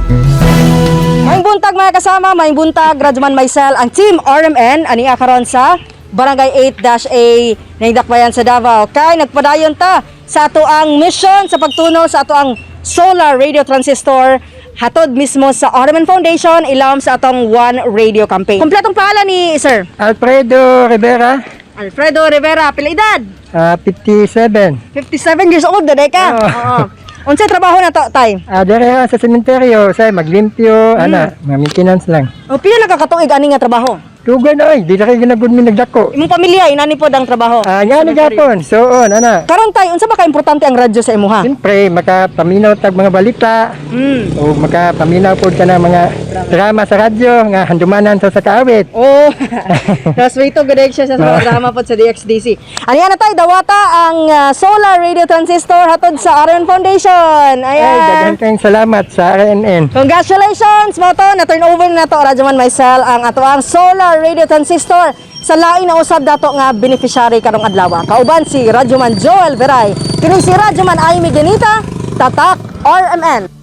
Maayong buntag, mga kasama, maayong buntag, Radyoman Maisel, ang Team RMN, ani karon sa Barangay 8-A ng Dakbayan sa Davao. Kay nagpadayon ta sa ato ang mission sa pagtuno sa ato ang solar radio transistor hatod mismo sa RMN Foundation ilawom sa atong One Radio campaign. Kompletong pangalan ni Sir? Alfredo Rivera. Alfredo Rivera, pila edad? 57. 57 years old na ka. Oo. Oo. Unsay trabaho na to, tay? Dere sa sementeryo, sa maglimpyo, ana, mga maintenance lang. O pila na kakatuig ani nga trabaho? Dugay na oy, di na kay ginagud mi nagdako. Imong pamilya inani pod ang trabaho? Nga ni gapon, so on, ana. Karon tay, unsa ba ka importante ang radyo sa imuha? Siyempre, makapaminaw tag mga balita, o makapaminaw pod ka na mga drama sa radyo, nga handumanan sa kaawit. Oh. Nas wait to good siya sa mga drama pod sa DXDC. Ani na tay, dawata ang solar radio transistor hatod sa RN Foundation. Ay, Ayan. daghan kayong salamat sa RNN. Congratulations mo to, na turn over na to Radyoman Maisel ang ato ang solar radio transistor sa lain na usab dato nga beneficiary karong adlaw. Kauban si Radyoman Joel Veray, kini si Radyoman Amy Ganita, Tatak RMN.